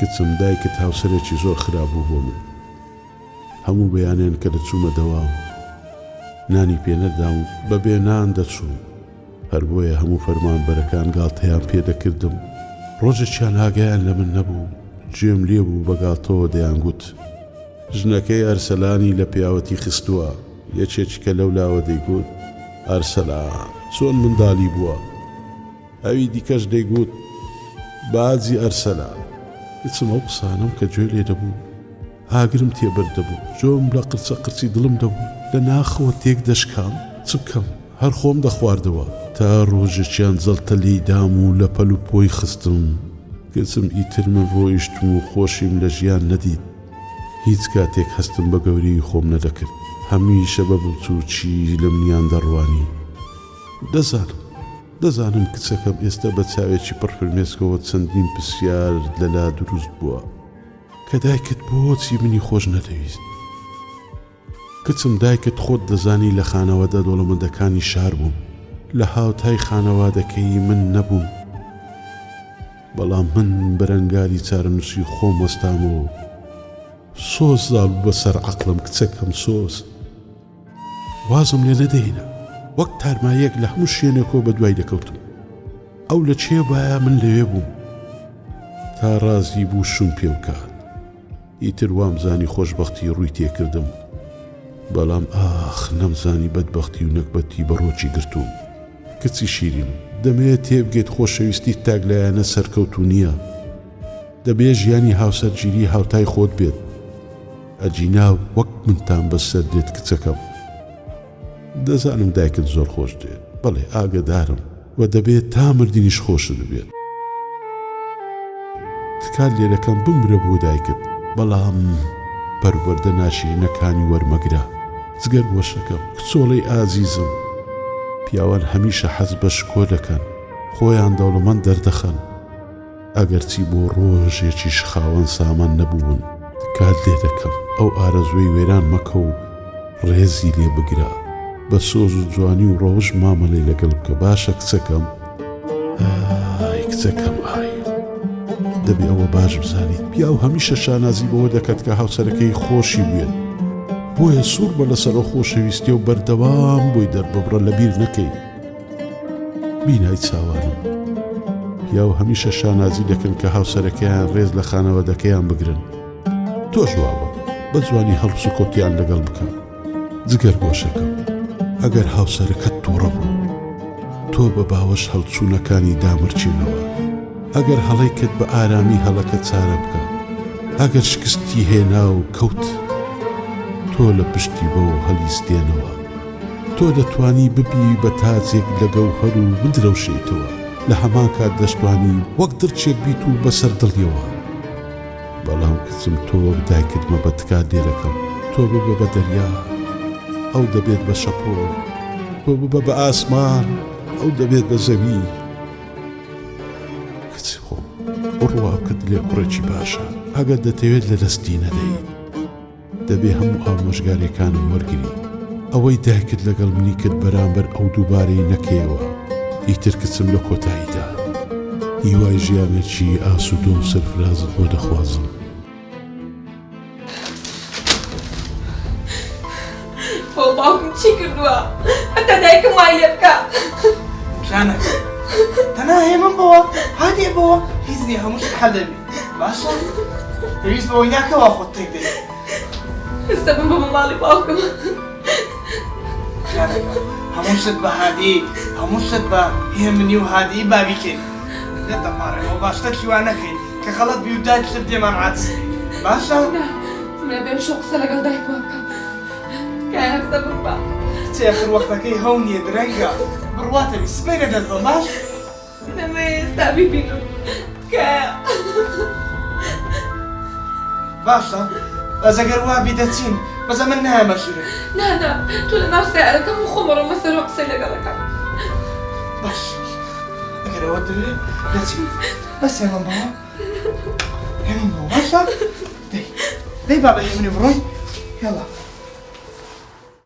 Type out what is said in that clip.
کچم دایکت هاوسەرێکی زۆر خراپ بوو بۆ من. هەموو بەیانیان کە دەچوومە دەوام نانی پێ نەدام و بە بێ نان دەچووم. هەر بۆیە هەموو فەرمانبەرەکان گاڵتەیان پێ دەکردم. ڕۆژێکیان ئاگایان لە من نەبوو، گوێم لێ بوو بە گاڵتەوە دەیانگوت. ژنەکەی ئەرسەلانی لە پیاوەتی خستووە. یەکێکی کە لەولاوە دەیگوت، ئەرسەلان چۆن منداڵی بووە؟ ئەوی دیکەش دەیگوت، باجی ئەرسەلان. کچم ئەو قسانەم کە گوێ لێ دەبوو، ئاگرم تێ بەردەبوو، جۆم لە قرچە قرچی دڵم دەبوو، لە ناخەوە تێک دەشکام، چ بکەم، هەر خۆم دەخواردەوە. تا ڕۆژێکیان جەڵتە لێی دام و لە پەل و پۆی خستم، کچم ئیتر من ڕۆیشتم و خۆشیم لە ژیان نەدیت. هیچ کاتێک هەستم بە گەورەیی خۆم نەدەکرد، هەمیشە بە بچووکی لە منیان دەڕوانی. دەزانم، دەزانم کچەکەم ئێستا بە چاوێکی پڕ فرمێسکەوە چەندین پرسیارت لەلا دروست بووە کە دایکت بۆچی منی خۆش نەدەویست؟ کچم دایکت خۆت دەزانی لە خانەوادە دەوڵەمەندەکانی شار بوون، لە هاوتای خانەوادەکەی من نەبوون. بەڵام من بەرەنگاری چارەنووسی خۆم وەستامەوە و سۆز زاڵ بوو بەسەر عەقڵم کچەکەم سۆز. وازم لێ نەدەهێنا، وەک تارماییەک لە هەموو شوێنێکەوە بەدوای دەکەوتم. ئەو لە کێ بایە من لەوێ بووم. تا ڕازی بوو شووم پێ بکات. ئیتر وامزانی خۆشبەختی ڕووی تێکردم. بەڵام ئاخ نەمزانی بەدبەختی و نەگبەتی بەڕۆکی گرتووم. کچی شیرینم، دەمەوێت تێبگەیت خۆشەویستی تاکلایەنە سەرکەوتوو نییە. دەبێت ژیانی هاوسەرگیری هاوتای خۆت بێت. ئەگینا وەک منتان بەسەر دێت کچەکەم. دەزانم دایکت زۆر خۆش دێت. بەڵێ ئاگەدارم و دەبێت تا مردنیش خۆشت بوێت. تکات لێدەکەم بمرە بۆ دایکت. بەڵام پەروەردە ناشیرینەکانی وەرمەگرە. جگەرگۆشەکەم، کچۆڵەی ئازیزم. پیاوان هەمیشە حەز بە شکۆ دەکەن. خۆیان دەوڵەمەند دەردەخەن. ئەگەرچی بۆ ڕۆژێکیش خاوەن سامان نەبوون. تکات لێ دەکەم ئەو ئارەزووەی وێران مەکە و ڕێزی لێ بگرە، بە سۆز و جوانی و ڕەوشت مامەلەی لەگەڵ بکە باشە کچەکەم؟ ئای کچەکەم ئای. دەبێ ئەوە باش بزانیت پیاو هەمیشە شانازی بەوە دەکات کە هاوسەرەکەی خۆشی بوێت، بۆیە سوور بە لەسەر ئەو خۆشەویستیە و بەردەوام بۆی دەرببڕە لەبیر نەکەی. بینای چاوانم. پیاو هەمیشە شانازی دەکەن کە هاوسەرەکەیان ڕێز لە خانەوادەکەیان بگرن. تۆش وابە، بە جوانی هەڵسوکەوتیان لەگەڵ بکە. جگەر گۆشەکەم، ئەگەر هاوسەرەکەت توڕە بوو، تۆ بە باوەش هەڵچوونەکانی دامرکێنەوە. ئەگەر هەڵەی کرد بە ئارامی هەڵەکە چارە بکە. ئەگەر شکستی هێنا و کەوت، تۆ لە پشتی بە و هەڵیستێنەوە. تۆ دەتوانی ببی بە تاجێک لە گەوهەر و بدرەوشێیتەوە، لە هەمان کات دەشتوانی وەک دڕکێک بیت و بەسەر دڵیەوە. بەڵام کچم تۆ وەک دایکت مەبە تکات لێ دەکەم، تۆ ببە بە دەریا، ئەو دەبێت بە شەپۆل، تۆ ببە بە ئاسمان، ئەو دەبێت بە زەوی. کچی خۆم، بڕوا بکە دلێر کوڕێکی باشە، ئەگەر دەتەوێت لە دەستی نەدەیت. دەبێ هەموو ئامۆژگاریەکانم وەرگری ئەوەی دایکت لەگەڵ منی کرد بەرامبەر ئەو دووبارەی نەکەیەوە ئیتر کچم لە کۆتاییدا هیوای ژیانێکی ئاسودە و سەرفرازت بۆ دەخوازم. خۆ باوکم چی کردووە هەتا دایکم وای لێ بکا. ژانەکەم تەنها هێمن بەوە هادێ بەوە هیچ نییە هەموو شت حەل دەبی باشە پێویست بەوەی ناکە وا خۆت تێک دەی. ئێستا بمبەمە ماڵی باوکم. ژانەکەم هەموو شت بە هادی هەموو شت بە هێمنی و هادی با بیکەین لێت دەپاڕێمەوە با شتەکی وا نەکەین کە غەڵەت بی و دایکشت لێمان عاجز بی باشە؟ نا من ئەبێ ئەمشەو قسە لەگەڵ دایکما بکەم تکایە هەستە بڕوا. کچێ ئەخر وەختەکەی هەو نییە درەنگە بڕواتە بی سبەینێ دەتبەم باش؟ نەمەوێ ئێستا بیبینم تکایە. باشە بەس ئەگەر وابی دەچین بەس ئەمن نایەمە ژوورێ. نا نا تۆ لەناو سەیارەکەم و خۆم ئەڕۆمە سەرەوە قسەی لەگەڵ ئەکەم. باش ئەگەر ئەوەت دەوێ دەچین بەس هێمن بەوە هێمن بەوە باشە دەی دەی بابە هێمنی بڕۆین یاڵا.